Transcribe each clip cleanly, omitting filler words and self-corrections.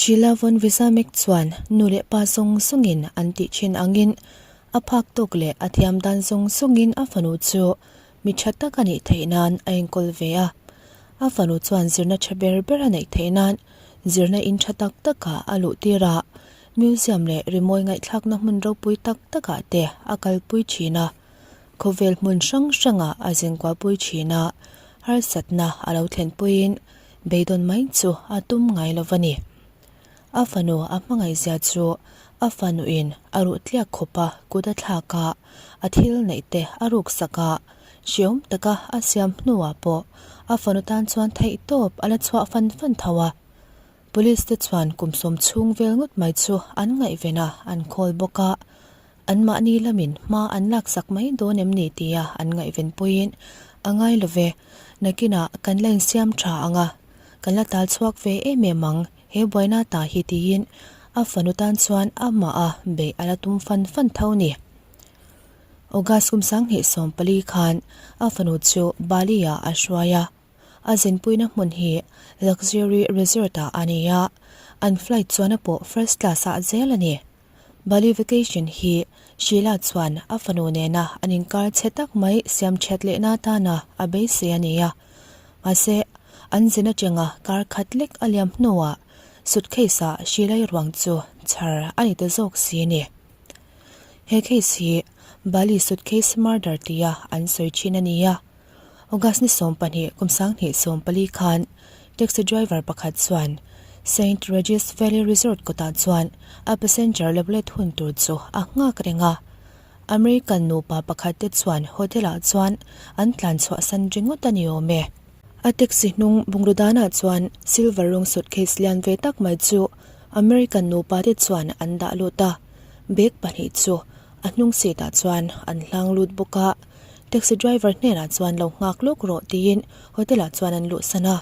Sheila von Visamek chuan nu leh pa zawng zawngin an tih thin angin a phak tawk leh a thiam dan zawng zawngin a fanu chu mi tha tak a nih theih nan a enkawl ve a. A fanu chuan zirna tha ber ber a neih theih nan zirna in tha tak takah a luh tir a, museum leh rimawi ngaihthlakna hmun ropui tak takah te a kalpui thin a. Khawvel hmun hrang hrangah a zinkuahpui thin a, harsatna a lo thlenpuiin beidawn mai chu a tum ngai lo va ni. A fanu a hmangaihzia chu a fanuin a ruh tliak khawp a kut a thlak a, a thil neih te a ruksak a, hreawm taka a siam hnuah pawh a fanu tan chuan theihtawp a la chhuah fan fan tho a. Police te chuan kum sawm chhung vel ngawt mai chu an ngaihven a, an khawl bawk a. Anmahni lamin hma an laksak mai dawn em ni tia an ngaihven puiin a ngai lo ve. Nakinah kan la insiam tha ang a, kan la tal chhuak ve em em ang he buaina ta hi tiin a fanu tan chuan amah a beih a la tum fan fan tho ni. August kum 2014 khan a fanu chu Bali-ah a hruai a. A zinpuina hmun hi Luxury Resort-ah a ni a, an flight chuan a pawh first class-ah zel a ni. Bali vacation hi Sheila chuan a fanu nena an inkar chhe tak mai siam that lehna atana a beisei a ni a. Mahse, an zin atanga kar khat lek a liam hnuah suitcase-ah Sheila-i ruang chu chhar a ni ta zawk si a ni. He case hi Bali suitcase murder tia an sawi thin a ni a. August ni 20 kum 2014 khan taxi driver pakhat chuan Saint Regis Valley Resort kawtah chuan a passenger lo let hun tur chu a nghak reng a. American nupa pakhat te chuan hotel ah chuan an tlan chhuahsan ringawt a ni awm e. A taxi hnung bungraw danah chuan silver rawng suitcase lian ve tak mai chu American nupa te chuan an dah lut a, bag pahnih chu a hnung seat ah chuan an hlang lut bawk a. Taxi driver hnenah chuan lo nghak lawk rawh tiin hotel ah chuan an luhsan a.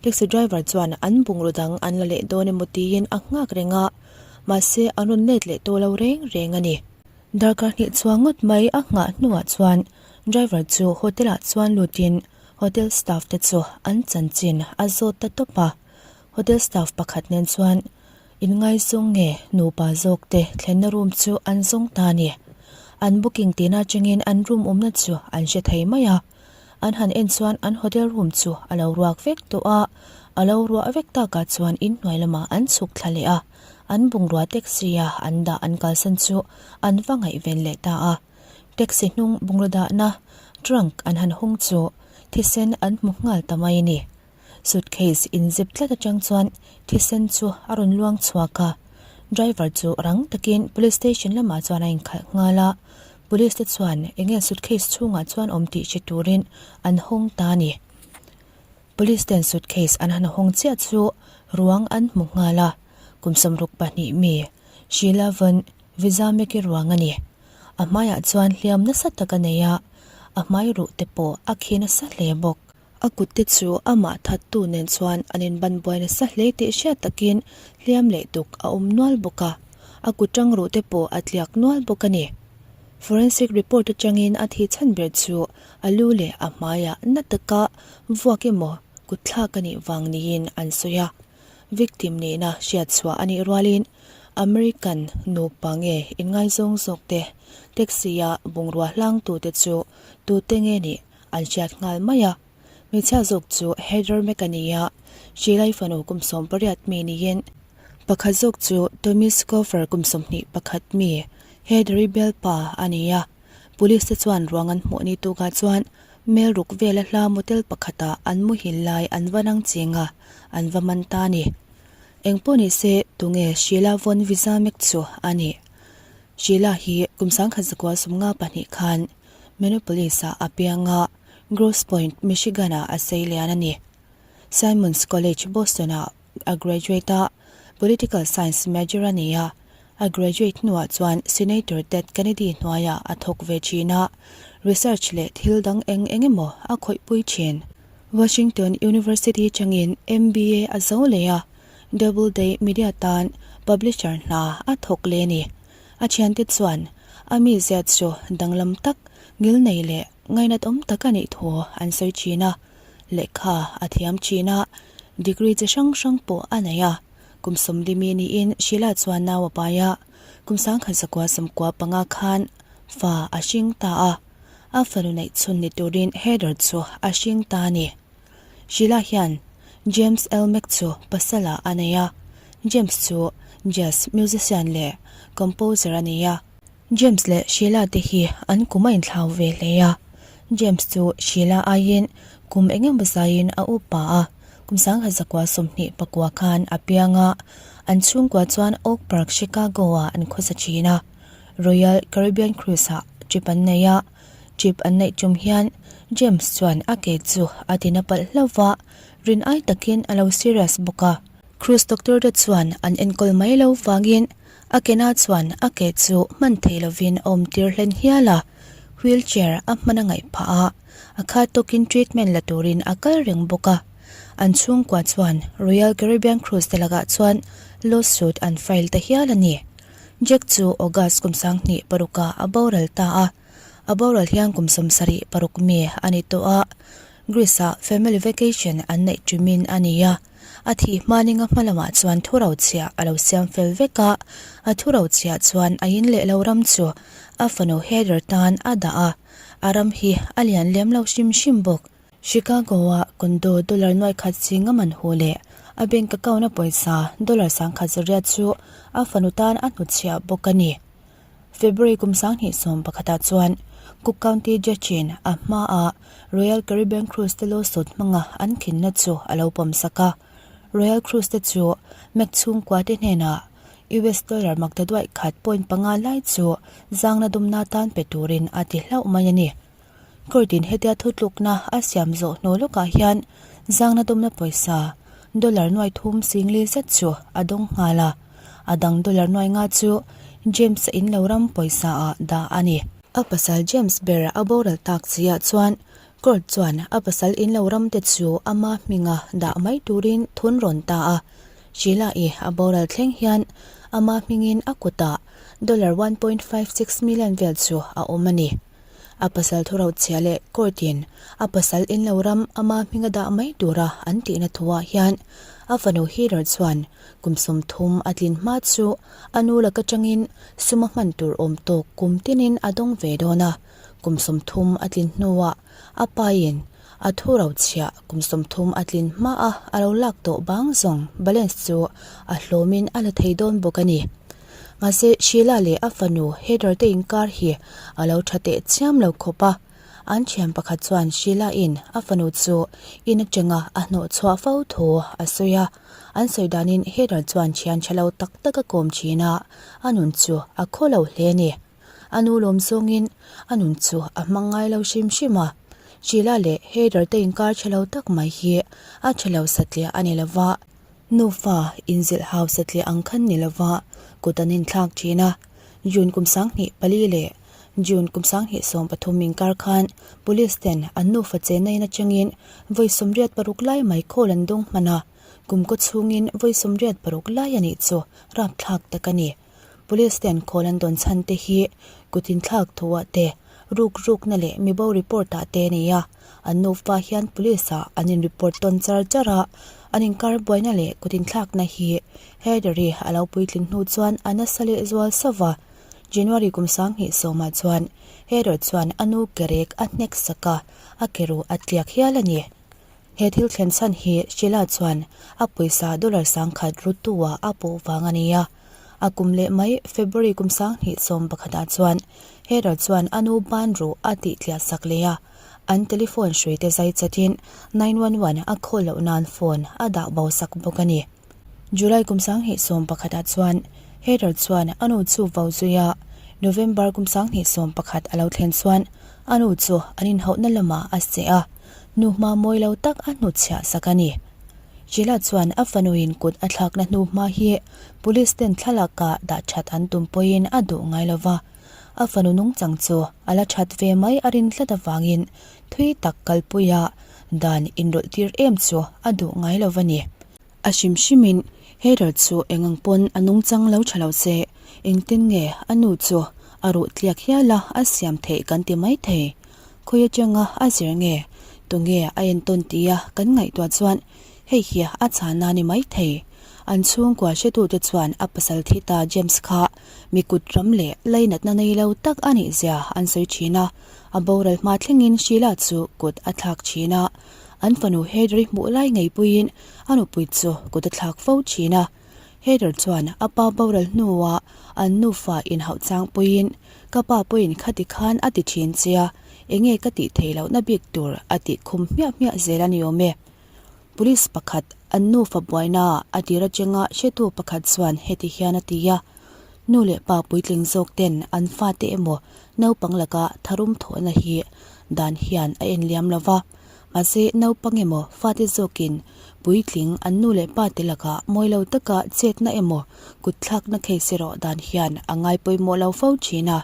Taxi driver chuan an bungraw dang an la leh dawn emaw tiin a nghak reng a, mahse an rawn let leh tawh lo reng reng a ni. Darkar hnih chuang ngawt mai a nghah hnuah chuan driver chu hotel ah chuan lutin hotel staff te chu an chanchin a zawt ta tawp a. Hotel staff pakhat nen chuan Inngaizawng nge nupa zawk te thlenna room chu an zawng ta a ni. An booking tihna atangin an room awmna chu an hre thei mai a. An han en chuan an hotel room chu a lo ruak vek tawh a, a lo ruah vek takah chuan inhnuai lamah an chhuk thla leh a, an bungrua taxi a an dah an kalsan chu an va ngaihven leh ta a. Taxi hnung bungraw dahna trunk an han hawng chu thisen an hmu nghal ta mai a ni. Suitcase inzip tlat atang chuan thisen chu a rawn luang chhuak a, driver chu rang takin police station lamah chuan a inkhalh nghal a, police te chuan enge suitcase chhungah chuan awm tih hre turin an hawng ta a ni. Police ten suitcase an han hawng chiah chu ruang an hmu nghal a, kum 62 mi Sheila Von Vizameki ruang a ni. A hmaiah chuan hliam nasa tak a nei a, a hmai ruh te pawh a khi nasa hle bawk. A kut te chu amah thattu nen chuan an inban buai nasa hle tih hriat takin hliam leh tuk a awm nual bawk a, a kut tangruh te pawh a tliak nual bawk a ni. Forensic report atangin a thi chhan ber chu a lu leh a hmaiah na taka vuak emaw kut thlak a nih vang niin an sawi a. Victim nihna hriat chhuah a nih rualin American nupa nge inngaizawng zawk te taxi-a bungrua hlangtute chu tute nge nih An hriat nghal mai a, hmeichhia zawk chu Heather Mac a ni a, Shilai fanu kum 18 mi niin pakhat zawk chu Tommy Scofer kum 21 mi Heathery Bell pa a ni a. Police te chuan ruang an hmuh ni tukah chuan mel ruk vela hla motel pakhatah an muhil lai an va nang ching a, an va man ta a ni. Engpawh ni se tunge Sheila Von Vizamek chu a nih? Sheila hi kum 1952 khan Minneapolis-ah a piang a, Grosse Pointe, Michigan-ah a sei lian a ni. Simmons College, Boston-ah a graduate a, Political Science major a ni a. A graduate hnuah chuan Senator Ted Kennedy hnuaiah a thawk ve thin a, research leh thil dang eng eng emaw a khawihpui thin. Washington University changin MBA a zo leh a, Doubleday Media tan publisher hna a thawk leh a ni. A thiante chuan a mizia chu danglam tak, ngilnei leh ngainatawm tak a nih thu an sawi thin a. Lehkha a thiam thin a, degree chi hrang hrang pawh a nei a. Kum sawmlimi niin Sheila chuan nau a pai a, kum 1900 95 khan fa a hring ta a, a fanu neih chhun ni turin Heather chu a hring ta a ni. Sheila hian James L. Mack chu pasalah a nei a, James chu jazz musician leh composer a ni a. James leh Sheila te hi an kum a inthlau ve hle a, James chu Sheila aiin kum eng emaw zaiin a upa a, kum 1929 khan a piang a, an chhungkua chuan Oak Park, Chicago-ah an khawsa thin a, Royal Caribbean Cruise-ah trip an nei a, trip an neih tum hian James chuan a ke chu a tina palh hlauh va, rin ai takin a lo serious bawk a. Cruise doctor te chuan an enkawl mai lo vangin A kena chuan a ke chu hman thei lovin a awm tir hlen hial a, wheel chair a hman a ngaih phah a, a khat tawkin treatment la turin a kal reng bawk a. An chhungkua chuan Royal Caribbean Cruise te lakah chuan lawsuit an file ta hial a ni. Jack chu August kum 2006 ah a boral ta a, a boral hian kum 76 mi a ni tawh a, Greece ah family vacation an neih tumin a ni a. A thih hmaninga hma lamah chuan thu rochhiah a lo siam fel vek a, a thu rochhiah chuan a in leh lo ram chu a fanu Heather tan a dah a, a ram hi a lian lem lo hrim hrim bawk. Chicago-a condo dollar nuai khat zinga man hu leh a bank account-a pawisa dollar 10,000 zariat chu a fanu tan a hnutchhiah bawk a ni. February kum 2011 ah chuan Cook County Judge-in a hmaah Royal Caribbean Cruise te lawsuit hmanga an khinna chu a lo pawm sak a. Royal Cruise te chu Mac chhungkua te hnenah US dollar makta duaih khat point panga lai chu zangna dumna tan pe turin a ti hlauh mai a ni. Court-in hetia thutlukna a siam zawh hnu lawkah hian zangna dumna pawisa dollar nuai thum singli zet chu a dawng nghal a, a dang dollar nuai nga chu James-a in lo ram pawisa ah dah a ni. A pasal James ber a boral tak chiah chuan court chuan a pasal in lo ram te chu ama hminga dah mai turin thun rawn ta a, Sheila-i a boral thleng hian ama hmingin a kutah dollar 1.56 million vel chu a awm a ni. A pasal thu rochhia leh court-in a pasal in lo ram ama hminga dah mai tura an tihna thuah hian a fanu Heather chuan kum 30 a tlin hma chu a nu laka tangin sum a hman tur awm tawk kum tinin a dawng ve dawn a, kum 30 a tlin hnuah a pain a thu rochhia kum 30 a tlin hmaa a lo lak tawh bang zawng balance chu a hlawmin a la thei dawn bawk a ni. Mahse, Sheila leh a fanu Heather te inkar hi a lo tha teh chiam lo khawp a. An thian pakhat chuan Sheila-in a fanu chu in atanga a hnawh chhuah fo thu a sawi a. An sawi danin Heather chuan thian tha lo tak tak a kawm thin a, a nun chu a khaw lo hle a ni. A nu lawm zawngin a nun chu a hmang ngai lo hrim hrim a. Sheila leh Heather te inkar tha lo tak mai hi a tha lo satliah a ni lo va. Nufa inzilh hau satliah ang khan ni lova kut an inthlak thin a, June kum 24 leh June kum 2013 inkar khan Police ten an nufa chenna in atangin vawi 86 lai mai call an dawng hman a, kum kaw chhungin vawi 86 lai a nih chu rapthlak tak a ni. Police ten call an dawn chhan te hi kut inthlak thuah te, ruk rukna leh mibo report ah te a ni a. An nufa hian police ah an in report tawn char char a, an inkar buaina leh kut inthlakna hi Heather-i a lo puitlin hnu chuan a nasa leh zual sauh va. January kum 2010 ah chuan Heather chuan a nu ke rek a hnek sak a, a ke ruh a tliak hial a ni. He thil thlen chhan hi Sheila chuan a pawisa dollar 10,000 rutu ah a pawh vang a ni a. A kum leh mai February kum 2011 ah chuan Heather chuan a nu ban ruh a tih tliah sak leh a. An telephone hrui te zai chatin 911 a call loh nan phone a dah bo sak bawk a ni. July kum 2011 ah chuan Heather chuan a nu chu vo zui a, November kum 2011 a lo thlen chuan a nu chu an inhauhna lamah a seh a, nu hma mawi lo tak a hnutchhiah sak a ni. Sheila chuan a fanuin kut a thlakna hnu hma hi police ten thlalaka dah that an tum pawhin a duh ngai lo va. A fanu nungchang chu a la that ve mai a rin tlat avangin thui tak kalpuia dan inrawlh tir em chu a duh ngai lo va ni. A hrim hrimin Heather chu eng ang pawn a nungchang lo tha lo se, engtin nge a nu chu a ruh tliak hial a a siam theih kan ti mai thei. Khawi atanga a zir nge, tunge a entawn tia kan ngaihtuah chuan hei hi a chhana ni mai thei. An chhungkua hretute chuan a pasal thi ta James kha mi kut ram leh lainatna nei lo tak a nih zia an sawi thin a, a boral hma thlengin Sheila chu kut a thlak thin a. An fanu Heather-i hmuh lai ngei puiin a nupui chu kut a thlak fo thin a. Heather chuan a pa boral hnuah an nufa inhauh chang puiin, Ka pa pawhin khati khan a ti thin che a, enge ka tih theih lohna bik tur a tih khum hmiah hmiah zel a ni awm e. Police pakhat an nufa buainaah a tir atanga hretu pakhat chuan heti hian a ti a, Nu leh pa puitling zawk ten an fate emaw naupang laka tharum thawhna hi dan hian a en liam lo va, mahse naupang emaw fate zawkin puitling an nu leh pate lakah mawi lo taka chetna emaw kutthlakna case erawh dan hian a ngai pawimawh lo fo thin a,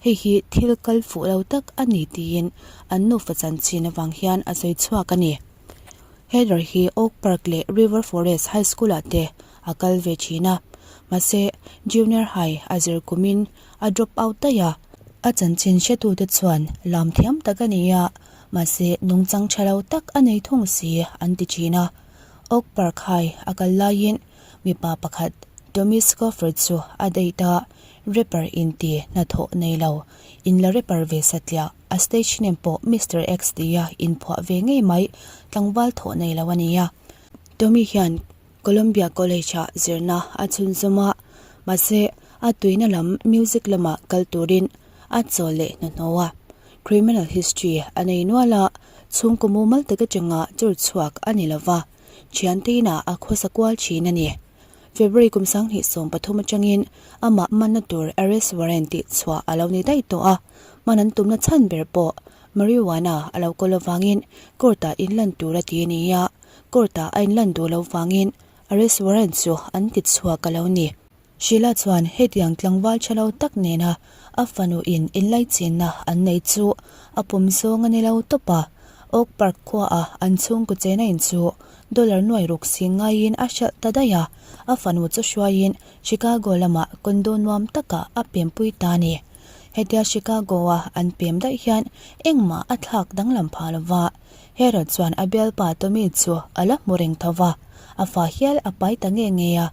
hei hi thil kal fuh lo tak a ni tiin an nufa chanchin avang hian a sawi chhuak a ni. Heather hi Oak Park leh River Forest High School-ah te a kal ve thin a, mahse Junior High a zir kumin a drop out daih a. A chanchin hretute chuan lam thiam tak a ni a, mahse nungchang tha lo tak a nei thung si an ti thin a. Oak Park High a kal laiin mipa pakhat Tommy Scoffer chu a date a, rapper inti hnathawh nei lo, inla rapper ve satliah. A stage name pawh Mister X tia inphuah ve ngei mai, tlangval thawh nei lo a ni a. Tommy hian Columbia College-ah zirna a chhunzawm a, mahse a tuina lam music lamah kal turin a chawl leh hnuhnawh a. Criminal history a nei nual a, chhungkaw mumal tak atanga chur chhuak a ni lova, thiante inah a khawsa kual thin a ni. February kum 2013 atangin amah manna tur arrest warrant tih chhuah a lo ni daih tawh a, man an tumna chhan ber pawh marijuana a lo kawl avangin court-ah inlan tur a ti a ni a, court-ah a inlan duh loh vangin arrest warrant chu an ti chhuak a lo ni. Sheila chuan hetiang tlangval tha lo tak nena a fanu in inlaichinna an nei chu a pawm zawng a ni lo tawp a, Oak Park khuaah an chhungkaw chena in chu Dollar nuai ruk sing ngaiin a hralh ta daih a, a fanu chu hruaiin Chicago lamah condo nuam takah a pempui ta a ni. Hetia Chicago-a an pem daih hian engmah a thlak danglam phah lo va, Harold chuan a bialpa Tommy chu a la hmu reng tho va, a fa hial a pai ta nge nge a.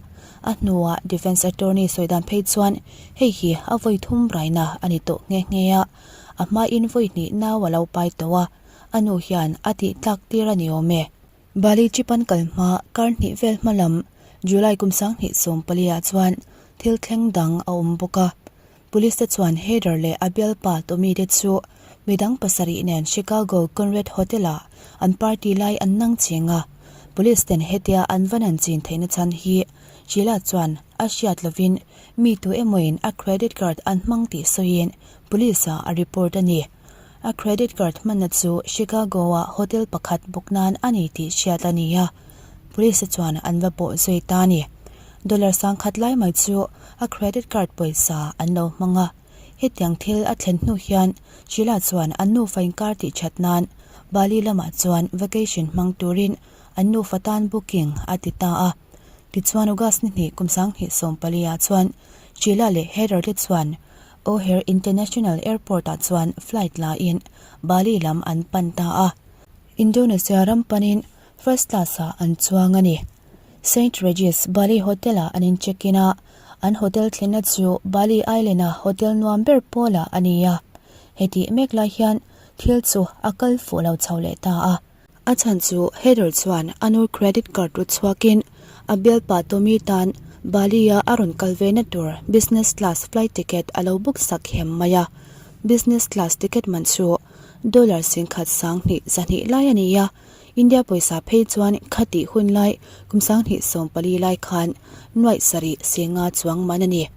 A hnuah defense attorney sawi dan phei chuan hei hi a vawi thum raina a ni tawh nghe nghe a, a hmain vawi hnih nau a lo pai tawh a, a nu hian a tih tlak tir a ni awm e. Bali trip an kal hma kar hnih vel hma lam July kum 2014 ah chuan thil thleng dang a awm bawk a. Police te chuan Heather leh a bialpa Tommy te chu midang pasarih nen Chicago Conrad Hotel ah an party lai an nang ching a. Police ten hetia an va nan chin theihna chhan hi Sheila chuan a hriat lovin mi tu emawin a credit card an hmang tih sawiin police ah a report a ni. A credit card hmanna chu Chicago-a hotel pakhat bawk nan a ni tih hriat a ni a, police chuan an va pawh zui ta a ni. Dollar sangkhat lai mai chu a credit card pawisa an lo hmang a. Hetiang thil a thlen hnu hian Sheila chuan an nufa inkar tih that nan Bali lamah chuan vacation hmang turin an nufa tan booking a ti ta a. Tichuan August ni hnih kum 2014 ah chuan Sheila leh Heather te chuan O'Hare International Airport-ah chuan flight lain Bali lam an pan ta a. Indonesia ram panin first class-ah an chuang a ni. Saint Regis Bali Hotel-ah an in check-in a, an hotel thlenna chu Bali Island-a hotel nuam ber pawlah a ni a. Hetih mek lai hian thil chu a kal fuh lo chho leh ta a. A chhan chu Heather chuan a nu credit card ru chhuakin a bialpa Tommy tan Bali-a a rawn kal ve na tur business class flight ticket a lo book sak hem mai a. Business class ticket man chu dollar 10,000 sangni zahnih lai a ni a, India pawisa phei chuan khatih hun lai kum 2014 lai khan nuaih sarih singa chuang man a ni.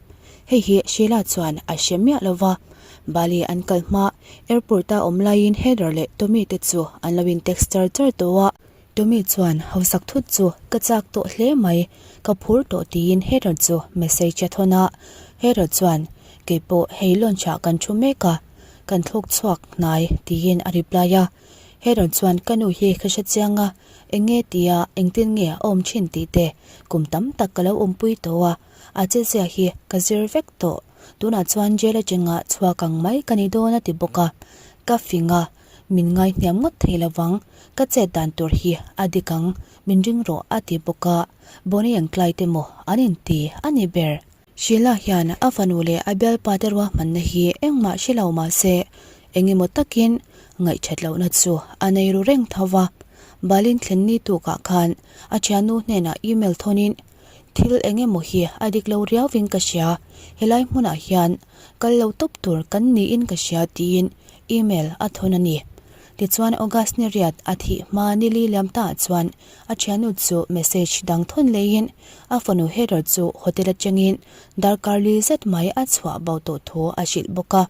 Hei hi Sheila chuan a hre miah lo va. Bali an kal hma, airport-a awm laiin Heather leh Tommy te chu an lo in text char char tawh a. Tommy chuan hausak thut chu ka chak tawh hle mai, ka phur tawh tiin Heather chu message a thawn a. Heather chuan, Kei pawh hei launch-ah kan thu mek a, kan thlawk chhuak hnai tiin a reply a. Heather chuan ka nu hi ka hre chiang a, eng nge tia engtin nge a awm thin tih te kum tam tak ka lo awmpui tawh a, a chezia hi ka zir vek tawh. Tunah chuan jail atanga chhuak ang mai ka ni dawn a ti bawk a, ka fing a, Min ngai hniam ngawt thei lovang, ka chet dan tur hi a dik ang, min ring rawh a ti bawk a, Bonnie and Clyde te maw an inti a ni ber. Sheila hian a fanu leh a bialpa te ruahmanna hi engmah hre lo mah se, eng emaw takin ngaihthat lohna chu a nei ru reng tho va. Balin thlen ni tukah khan a thiannu hnenah email thawnin, Thil eng emaw hi a dik lo riauvin ka hria, helai hmunah hian kal lo tawp tur kan niin ka hria tiin email a thawn a ni. Tichuan August ni riat a thih hma nili liam taah chuan A thiannu chu message dang thawn leiin a fanu Heather chu hotel atangin darkar li zet mai a chhuah bo tawh thu a hrilh bawk a.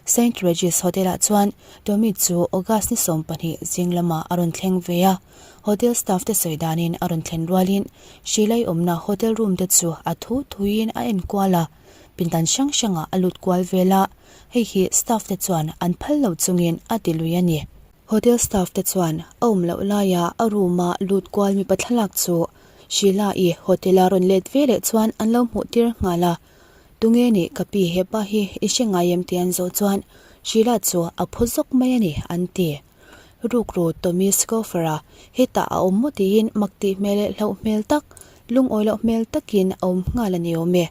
Saint Regis Hotel ah chuan Tommy chu August ni 20 zing lamah a rawn thleng ve a. Hotel staff te sawi danin a rawn thlen rualin Sheila-i awmna hotel room te chu a thu thuiin a en kual a, pindan hrang hrangah a lut kual vel a, hei hi staff te chuan an phal lo chungin a ti lui a ni. Hotel staff te chuan a awm loh laia a room a lut kual mipa thlalak chu Sheila-i hotel a rawn let ve leh chuan an lo hmuh tir nghal a. Tunge nih ka pi hepa hi i hre ngai em tih an zawh chuan Sheila chu a phu zawk mai a ni an ti. Rukru Tommy Scofer-a hetah a awm maw tiin mak tih hmel leh hlauh hmel tak, lungawi loh hmel takin a awm nghal a ni awm e.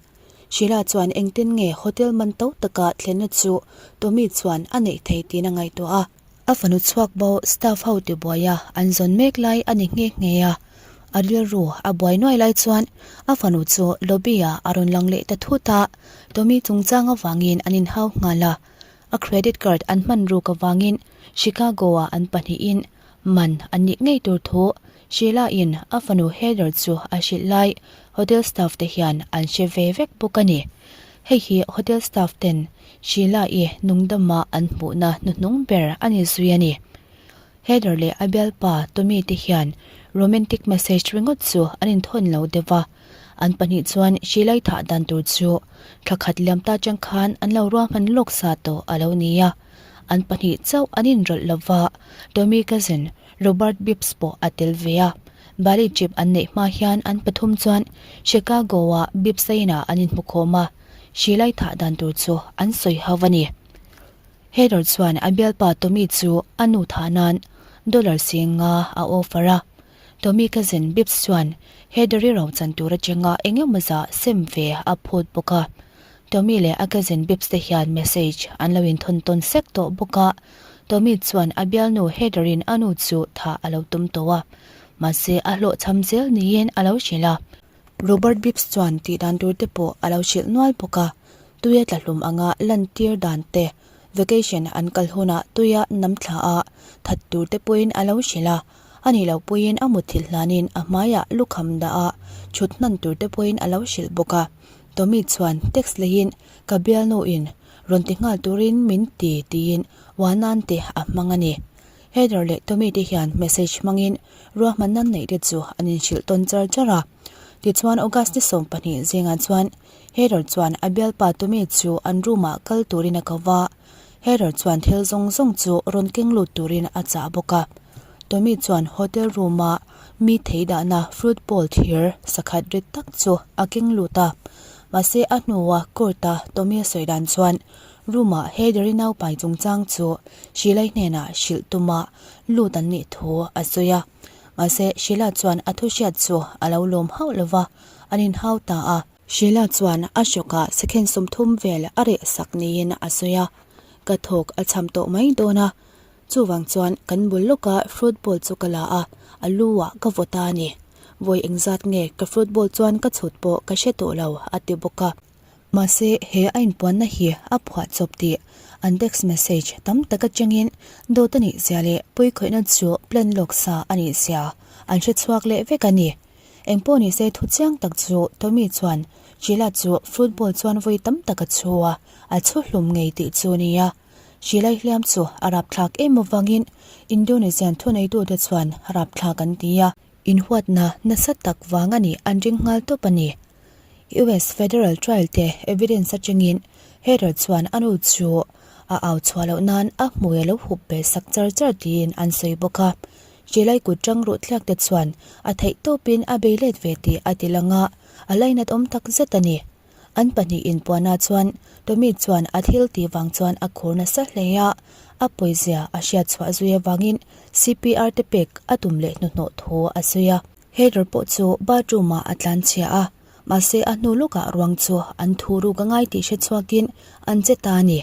Sheila chuan engtin nge hotel man to taka thlenna chu Tommy chuan a neih thei tiin a ngaihtuah a. A fanu chhuak bo staff ho tibuaia an zawn mek lai a ni nghe nghe a. A rilru a buai nuai lai chuan a fanu chu lobby ah a rawn lang leh ta thut a, Tommy chungchang avangin an inhau nghal a. A credit card an hman ruk avangin Chicago ah an pahnihin man an nih ngei tur thu Sheila in a fanu Heather chu a hrilh lai hotel staff te hian an hre ve vek bawk a ni. Hei hi hotel staff ten Sheila-i nungdama an hmuhna hnuhnung ber a ni zui a ni. Heather leh a bialpa Tommy te hian romantic message ringawt chu an inthawn lo deuh va, an pahnih chuan Sheila-i thah dan tur chu thla khat liam ta chang khan an lo ruahman lawk sa tawh a lo ni a. An pahnih chauh an inrawlh lo va, Tommy cousin Robert Bibbs pawh a tel ve a. Bali trip an neih hma hian an pathum chuan Chicago-ah Bibbs-a inah an inhmukhawm a, Sheila-i thah dan tur chu an sawi ho a ni. Heather chuan a bialpa Tommy chu a nu thah nan dollar 50 a offer a. Tommy cousin Bibbs chuan Heather-i ro chan tur atanga eng emaw zah sem ve a phut bawk a. Tommy leh a cousin Bibbs te hian message an lo inthawn tawn sek tawh bawk a. Tommy chuan a bialnu Heather-in a nu chu thah a lo tum tawh a, mahse a hlawhchham zel niin a lo hrilh a. Robert Bibbs chuan tih dan tur te pawh a lo hrilh nual bawk a, tuia tla hlum anga lantir dan te, vacation an kal hunah tuia nam thla a that tur te pawhin a lo hrilh a, a nih loh pawhin a mutthilh hlanin a hmaiah lukham dah a chhut hnan tur te pawhin a lo hrilh bawk a. Tommy chuan text leiin ka bialnuin rawn ti nghal turin min ti tiin Wanan te a hmang a ni. Heather leh Tommy te hian message hmangin ruahmanna neih te chu an inhrilh tawn char char a. Tichuan August ni 20 zingah chuan Heather chuan a bialpa Tommy chu an room ah kal turin a ko va. Heather chuan thil zawng zawng chu rawn keng lut turin a chah bawk a. Tommy chuan hotel room a mi thei dahna fruit bowl thir sakhat rit tak chu a keng lut a. Mahse a hnua court a Tommy a sawi dan chuan Room ah Heather-i naupai chungchang chu Sheila-i hnenah hrilh tuma lut an nih thu a sawi a. Mahse, Sheila chuan a thu hriat chu a lo lawm hauh lo va, an inhau ta a. Sheila chuan a hrawkah second 30 vel a reh sak niin a sawi a, Ka thawk a cham tawh mai dawn a, chuvang chuan kan bul lawka fruit bowl chu ka la a, a lu ah ka vaw ta a ni. Vawi engzat nge ka fruit bowl chuan ka chhut pawh ka hre tawh lo, a ti bawk a. Mahse, he a inpuanna hi a phuah chawp tih an text message tam tak atangin dawt a nih zia leh pawikhawihna chu plan lawk sa a nih zia an hre chhuak leh vek a ni. Engpawh ni se thu chiang tak chu Tommy chuan Sheila chu football chuan vawi tam tak a chhu a, a chhu hlum ngei tih chu a ni a. Sheila-i hliam chu a rapthlak em avangin Indonesian thuneitute chuan rapthlak an ti a. Inhuatna nasa tak vang a nih an ring nghal tawp a ni. US federal trial te evidence atangin Heather chuan a nu chu a au chhuah loh nan a hmui a lo hup bel sak char char tiin an sawi bawk a. Hrilai kut tang ruh tliak te chuan a theih tawpin a bei let ve tih a ti lang a, a lainat awm tak zet a ni. An pahnih inpuanah chuan Tommy chuan a thil tih vang chuan a khur nasa hle a. A pawizia a hriat chhuah zui avangin CPR te pek a tum leh hnuhnawh thu a sawi a. Heather pawh chu bathroom ah a tlan chhia a, mahse a hnu lawkah ruang chu an thu ruk a ngai tih hre chhuakin an che ta a ni.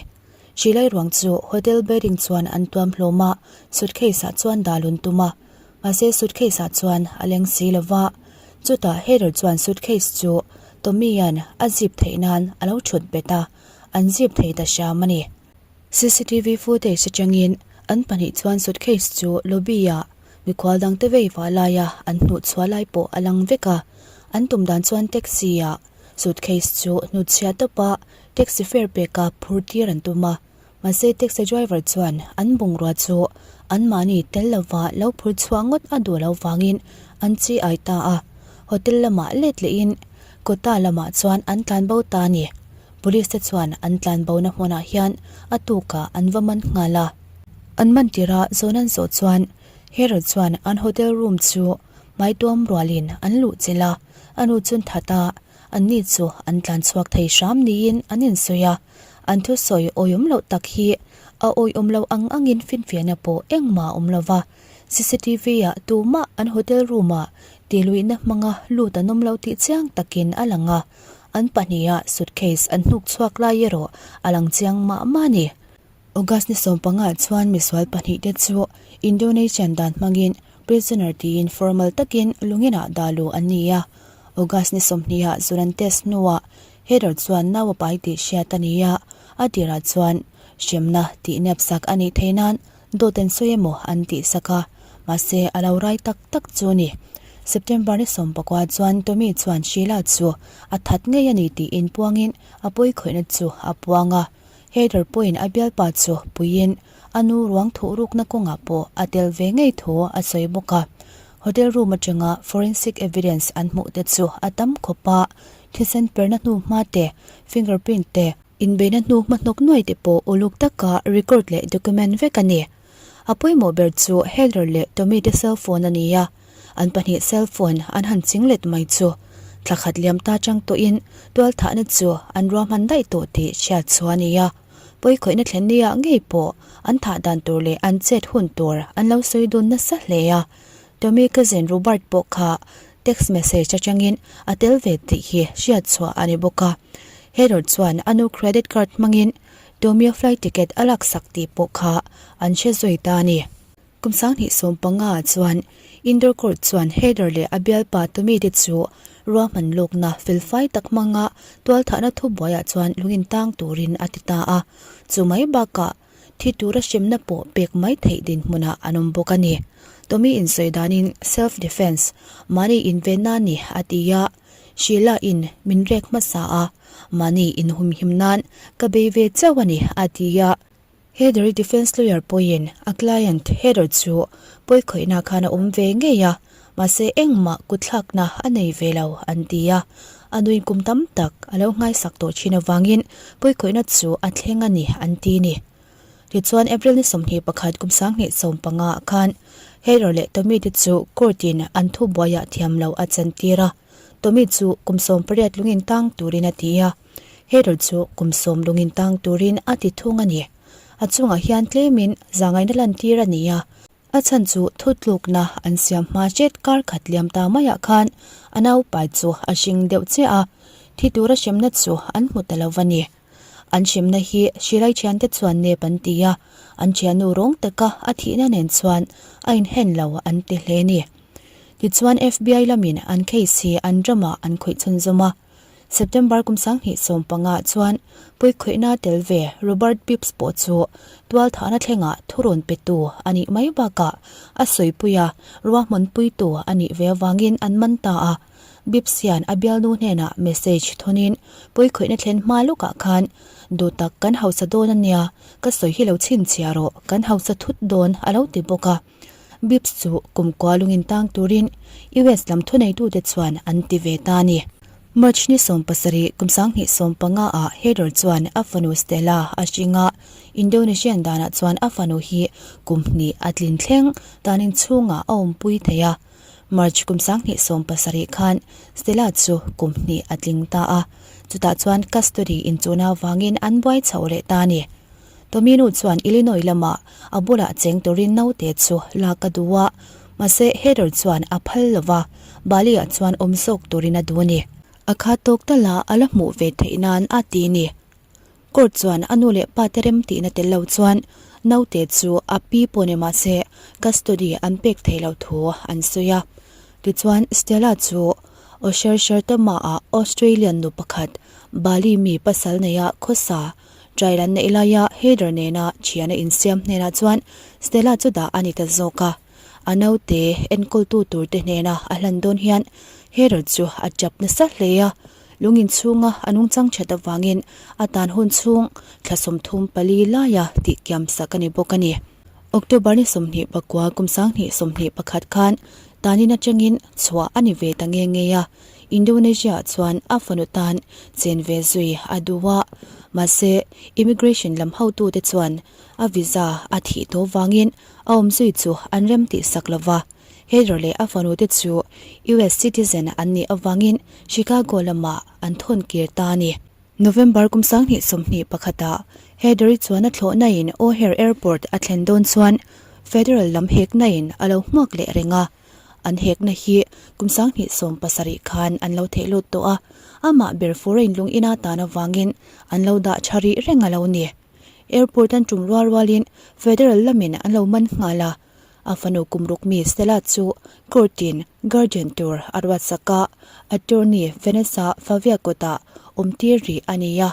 Hrilai ruang chu hotel bedding chuan an tuam hlawm a, suitcase ah chuan dal un tum a, mahse suitcase ah chuan a leng si lo va. Chutah Heather chuan suitcase chu Tommy-a'n a zip theih nan a lo thut bet a, an zip thei ta hram a ni. Cctv footage atangin an pahnih chuan suitcase chu lobby-ah mikhual dangte vei vah laia an hnuh chhuah lai pawh a lang vek a. An tum dan chuan taxi-ah suitcase chu hnutchhiah tawpa taxi fare peka phur tir an tum a. Mahse taxi driver chuan an bungrua chu anmahni tel lova lo phur chhuah ngawt a duh loh vangin an chi ai ta a. Hotel lamah let lehin kawta lamah chuan an tlanbo ta a ni. Police te chuan an tlanbona hmunah hian a tukah an va man nghal a. An man tirh a zawn an zawh chuan Harold chuan an hotel room chu hmaituam rualin an luh chilh a, a nu chun that a, anni chu an tlan chhuak thei hram niin an insawi a. An thusawi awiawm loh tak hi a awiawm loh ang angin finfiahna pawh engmah a awm lo va, cctv ah tumah an hotel room ah tihluihna hmanga lut an awm lo tih chiang takin a lang a. An pahniha suitcase an hnuk chhuak lai erawh a lang chiang mah mah a ni. August ni sawmpangah chuan misual pahnihte chu Indonesian dan hmangin prisoner tiin formal takin lunginah dah luh an ni a. August ni sawmhniha zun an test hnuah Heather chuan nau a pai tih hriat a ni a, a tirah chuan hremna tih nep sak a nih theih nan Dawt an sawi emaw an tih sak a, mahse a lo rai tak tak chu a ni. September ni sawmpakua chuan Tommy chuan Sheila chu a that ngei a ni tiin puangin a pawikhawihna chu a puang a. Heather pawhin a bialpa chu puiin a nu ruang thuh rukna kawngah pawh a tel ve ngei thu a sawi bawk a. Hotel room atanga forensic evidence an hmuh te chu a tam khawp a, thisen perna hnu hma te, fingerprint te, Inbeihna hnu hmahnawk nuai te pawh uluk taka record leh document vek a ni. A pawimawh ber chu Heather leh Tommy te cell phone a ni a, an pahnih cell phone an han ching let mai chu thla khat liam ta chang tawhin tualthahna chu an ruahman daih tawh tih hriat chu a ni a. Pawikhawihna thlen nia ngei pawh an thah dan tur leh an chet hun tur an lo sawi dun nasa hle a. Tommy cousin Robert pawh kha text message atangin a tel ve tih hi hriat chhuah a ni bawk a. Heather chuan a nu credit card hmangin Tommy-a flight ticket a laksak tih pawh kha an hre zui ta a ni. Kum 2015 ah chuan Indoor Court chuan Heather leh a bialpa Tommy te chu ruahman lawkna felfai tak hmanga tualthahna thubuaiah chuan lungin tang turin a ti ta a. Chu mai bakah Thi tura hremna pawh pek mai theih dinhmunah an awm bawk a ni. Tommy insawi danin self defense, mahni invenna a ni a ti a, Sheila in min rek hmasa a, mahni inhumhim nan ka bei ve chauh a ni a ti a. Heather-i defense lawyer pawhin a client Heather chu pawikhawihna khan a awm ve ngei a, Mahse engmah kutthlakna a nei ve lo an ti a, a nuin kum tam tak a lo nghaisak tawh thin avangin pawikhawihna chu a thleng a ni an ti ni. Tichuan April ni 21 kum 2015 ah khan Heather leh Tommy te chu court in an thubuaiah thiam lo a chantir a, Tommy chu kum 18 lungin tang turin a ti a, Heather chu kum 10 lungin tang turin a ti thung a ni. A chungah hian tlemin zahngaihna lantir a ni a, A chhan chu thutlukna an siam hma hret kar khat liam ta maiah khan a naupai chu a hring deuh chiah a, thi tura hremna chu an hmu ta lo va ni. An hremna hi Hrilai thiante chuan nep an ti a, an thiannu rawng taka a thihna nen chuan a inhen lo an ti hle ni. Tichuan FBI lamin an case hi an ramah an khawih chhunzawm a. September kum 2015 chuan puikhawihna tel ve Robert Bibbs pawh chu tualthahna thlengah thurawn petu a nih mai bakah a sawipui a, ruahmanpuitu a nih ve avangin an man ta a. Bibbs hian a bialnu hnenah message thawnin puikhawihna thlen hma lawkah khan duh tak kan hausa dawn a nia, ka sawi hi lo chhinchhiah rawh, kan hausa thut dawn a lo ti bawk a. Bibbs chu kumkua lungin tang turin US lam thuneitute chuan an ti ve ta a ni. March ni 17 kum 2015 ah Heather chuan a fanu Stella a hring a, Indonesian danah chuan a fanu hi kum hnih a tlin thleng danin chhungah a awmpui thei a. March kum 2017 khan Stella chu kum hnih a tling ta a, chutah chuan custody inchuhna avangin an buai chho leh ta a ni. Tommy nu chuan Illinois lamah a bulah cheng turin naute chu lak a duh a, mahse Heather chuan a phal lo va, Bali ah chuan awm zawk turin a duh a ni. A kha tawk tala a la hmuh ve theih nan a ti ni. Court chuan a nu leh pa te rem tihna tel lo chuan naute chu a pi pawh ni mahse custody an pek thei lo thu an sawi a. Tichuan Stella chu Osher Shertama ah Australian nu pakhat Bali mi pasal neia khawsa trial an neih laia Heather nena thian a insiam hnenah chuan Stella chu dah a ni ta zawk a. A naute enkawltu turte hnena a hlan dawn hian Heather chu a chap nasa hle a. Lung inchhunga a nungchang that avangin a tan hun chhung thla 34 laia tihkiam sak a ni bawk a ni. October ni 29 kum 2021 khan tanin atangin chhuah a ni ve ta nge nge a, Indonesia ah chuan a fanu tan chen ve zui a duh a, mahse immigration lam hotute chuan a visa a thih tawh vangin a awm zui chu an rem tih sak lo va. Heather leh a fanute chu US citizen an nih avangin Chicago lamah an thawn kir ta a ni. November kum 2021 ah Heather-i chuan a thlawhna in O'Hare Airport a thlen dawn chuan federal lam hekna in a lo hmuak leh reng a. An hekna hi kum 2017 khan an lo theh lut tawh a, amah ber foreign lung ina tan avangin an lo dah tha rih reng a lo ni. Airport an tum rual rualin federal lamin an lo man nghal a, A fanu kum ruk mi Stella chu court-in guardian tur a ruatsak a, attorney Vanessa Favia kutah awmtir rih a ni a.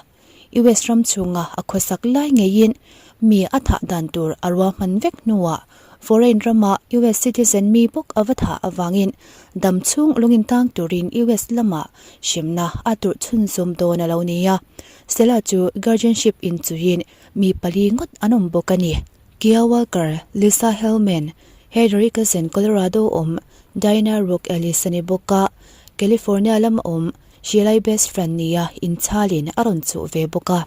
US ram chhunga a khawsak lai ngeiin mi a thah dan tur a ruahman vek hnuah foreign rama US citizen mi bawk a va thah avangin dam chhung lungin tang turin US lamah hremna a turh chhunzawm dawn a lo ni a. Stella chu guardianship inchuhin mi pali ngawt an awm bawk a ni. Kia Walker, Lisa Hellman, Heather Ickerson Colorado awm Diana Rook Ellis a ni bawk a, California lama awm Sheila-i best friend nia inchhalin a rawn chuh ve bawk a.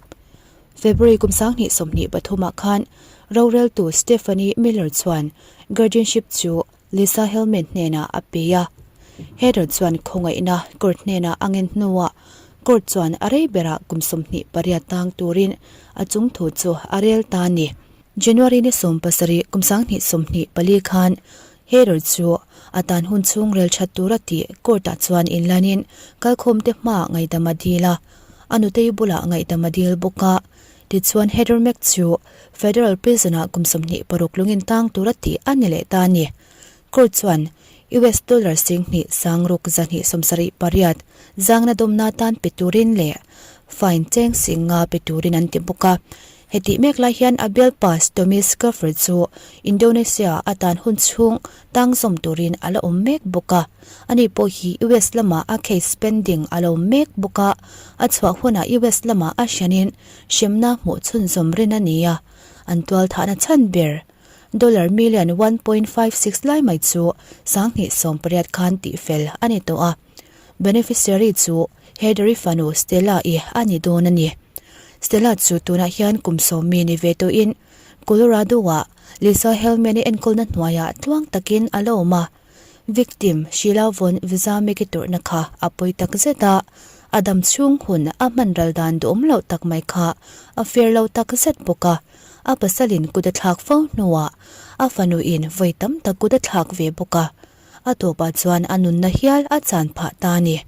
February kum 2023 ah khan roreltu Stephanie Miller chuan guardianship chu Lisa Hellman hnenah a pe a. Heather chuan khawngaihna court hnenah a ngen hnuah court chuan a rei berah kum 28 tang turin a chung thu chu a rel ta a ni. January ni 17 kum 2024 khan Heather chu a tan hun chhung rel that tura tih court ah chuan inlanin kalkhawmte hmaah ngaihdam a dil a, a nutei bulah ngaihdam a dil bawk a. Tichuan Heather Mack chu Federal Prison ah kum 26 lungin tang tura tih a ni leh ta a ni. Court chuan US dollar 2,000 sangruk 278 zangna dawmna tan pe turin leh fine cheng 5,000 pe turin an ti bawk a. Hetih mek lai hian a bialpa Tommy Schafer chu Indonesia a tan hun chhung tang zawm turin a la awm mek bawk a. Ani pawh hi US lamah a case pending a lo awm mek bawk a, a chhuah hunah US lamah a hrianin hremna hmuh chhunzawm rin a ni a, an tualthahna chhan ber dollar million 1.56 lai mai chu 2018 khan tihfel a ni tawh a. Beneficiary chu Heather-i fanu Stella-i a ni dawn a ni. Stella chu tunah hian kum sawmi ni ve tawhin Colorado-ah Lisa Hellman-i enkawlna hnuaiah tluang takin a la awm a. Victim Sheila Von Vizameki turhna kha a pawi tak zet a, a dam chhung hun a hman ral dan duhawm loh tak mai kha a fair lo tak zet bawk a. A pasalin kut a thlak fo hnuah a fanuin vawi tam tak kut a thlak ve bawk a, a tawpah chuan a nunna hial a chan phah ta a ni.